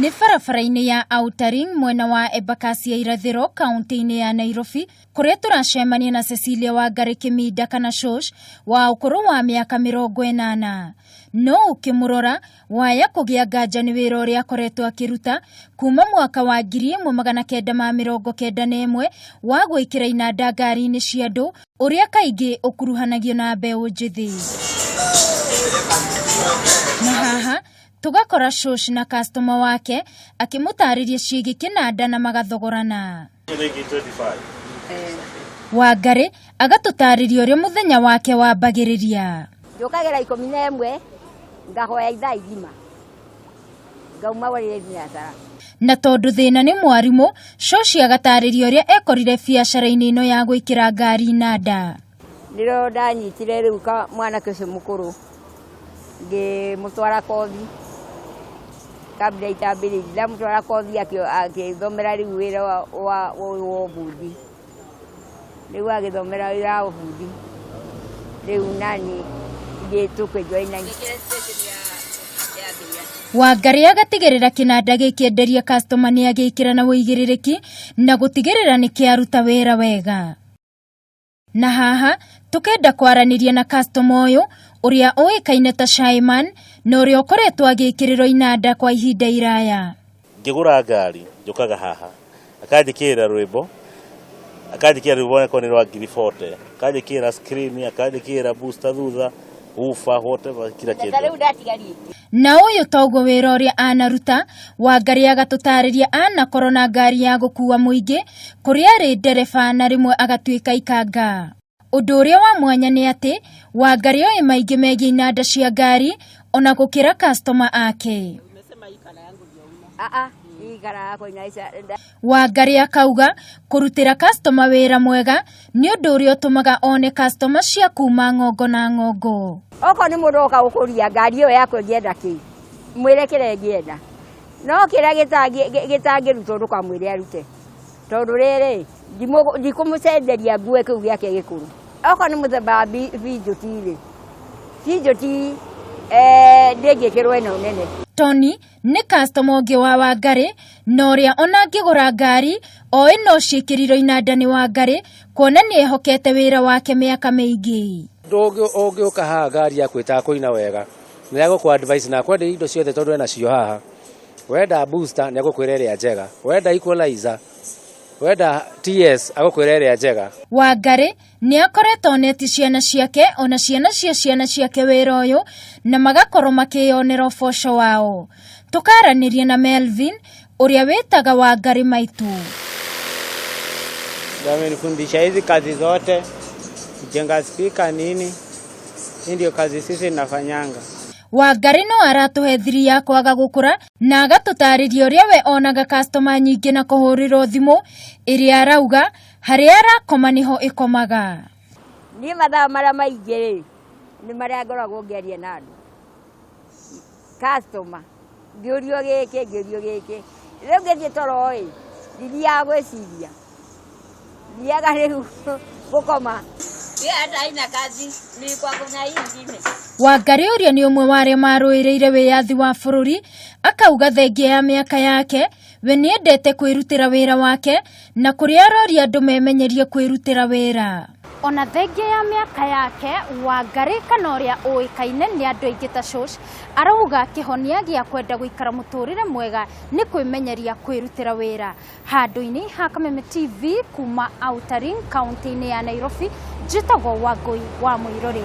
Nĩ barabara-inĩ ya Outer Ring mwena wa Embakasi ya Irathĩro kaunti-inĩ ya Nairobi kũrĩa tũracemania na Cecilia Wangari Kĩminda kana Shosh wa ũkũrũ wa mĩaka 80. No ũkĩmũrora waya kũgĩa nganja nĩ wĩra ũrĩa akoretwo akĩruta kuma mwaka wa 1991 wa gwĩkĩra inanda ngari-inĩ cia andũ ũrĩa kaingĩ ũkuruhanagio na mbeũ njĩthĩ. Na haha tũgakora Shosh na customer wake akĩmũtarĩria ciĩgiĩ kĩnanda na magathogorana. Wangari agatũtarĩria ũrĩa mũthenya wake wambagĩrĩria. Njũkagĩra 11, ngahoya ithaa igima, ngauma gũrĩre biacara. Na tondũ thĩna nĩ mwarimũ, Shoshi agatarĩria ũrĩa ekorire biacara-inĩ ĩno ya gwĩkĩra ngari inanda. Nĩrĩo ndanyitire rĩu ka mwanake ũcio mũkũrũ, ngĩmũtwara kothi kabla itambĩrĩirie, ndamũtwara kothi agĩthomera rĩu wĩra wa ũbundi. Rĩu agĩthomera wĩra wa ũbundi, rĩu nani tũkĩjoina. Wangari agatigĩrĩra kĩnanda gĩkĩenderia customer nĩ agĩkĩra na ũigĩrĩrĩki na gũtigĩrĩra nĩ kĩaruta wĩra wega. Na haha tukenda kwaranĩria na customer ũyũ ũrĩa ũĩkaine ta Shyman na ũrĩa ũkoretwo agĩkĩrĩrwo inanda kwa ihinda iraya. Ngĩgũra ngari njũkaga haha akanjĩkĩrĩra rwĩmbo, akanjĩkĩrĩra rwĩmbo onakorwo nĩ rwa ngiri 40, akanjĩkĩrĩra screen, akanjĩkĩrĩra booster thutha, woofer, whatever, kila kĩndũ. Na ũyũ toguo wĩra ũrĩa anaruta, Wangari agatũtarĩria anakorwo na ngari ya gũkua mũingĩ kũrĩa arĩ ndereba na rĩmwe agatuĩka ikanga. Ũndũ ũrĩa wa mwanya nĩ atĩ Wangari oĩ maingĩ megiĩ inanda cia ngari ona gũkĩra customer ake. Wangari akauga kũrutĩra customer wĩra mwega nĩ ũndũ ũrĩa ũtũmaga one customer cia kuma ng'ongo na ng'ongo. Okorwo nĩ mũndũ oka gũkũria ngari ĩyo yaku ĩngĩenda kĩ, mwĩre kĩrĩa ĩngĩenda. No kĩrĩa gĩtangĩrutwo ndũkamwĩre arute. Tondũ rĩrĩ, ndikũmũcenjeria ngue kĩu gĩake gĩkũrũ. Okorwo nĩ mũthemba wa binjũti rĩ, binjũti ndĩngĩkĩrwo ĩno nene. Tony nĩ customer ũngĩ wa Wangari na ũrĩa ona angĩgũra ngari oĩ no ciĩkĩrirwo inanda nĩ Wangari kuona nĩ ehokete wĩra wake mĩaka mĩingĩ. Ũngĩũka haha ngari yaku ĩtakũina wega, nĩ egũkũ advice na akwenderia indo ciothe tondũ ena cio haha. Wenda booster nĩ egũkwĩra ĩrĩa njega, wenda equalizer, wenda TS agũkwĩra ĩrĩa njega. Wangari nĩ akoretwo oneti ciana ciake ona ciana cia ciana ciake wĩra ũyũ na magakorwo makĩyonera ũboco wao. Tũkaranĩria na Melvin ũrĩa wĩtaga Wangari maitũ. Amenifundisha hizi kazi zote, kujenga spika nini, hii ndio kazi sisi nafanyanga. Wangari no aratũhe thiri ya kwaga gũkũra na agatũtarĩria ũrĩa we onaga customer nyingĩ na kũhũrĩrwo thimũ ĩrĩa arauga harĩa arakoma nĩho ĩkomaga. Niĩ mathaa marĩa maingĩ rĩ, nĩ marĩa ngoragwo ngĩaria na andũ. Customer, ngĩũrio gĩkĩ, ngĩũrio gĩkĩ. Rĩu ngĩthiĩ toro ĩ, ndithiaga gwĩciria. Thiaga rĩu gũkoma. Wangari ũrĩa nĩ ũmwe wa arĩa marũĩrĩire wĩyathi wa bũrũri akauga thengia ya mĩaka yake we nĩendete kwĩrutĩra wĩra wake na kũrĩa aroria andũ memenyerie kwĩrutĩra wĩra. Ona thengia ya mĩaka yake Wangari kana ũrĩa ũĩkaine nĩ andũ aingĩ ta Shosh arauga kĩhonia gĩa kwenda gũikara mũtũrĩre mwega nĩ kwĩmenyeria kwĩrutĩra wĩra. Handũ-inĩ ha Kameme TV kuma Outer Ring kaunti-inĩ ya Nairobi, njĩtagwo Wangũi wa Mũirũrĩ.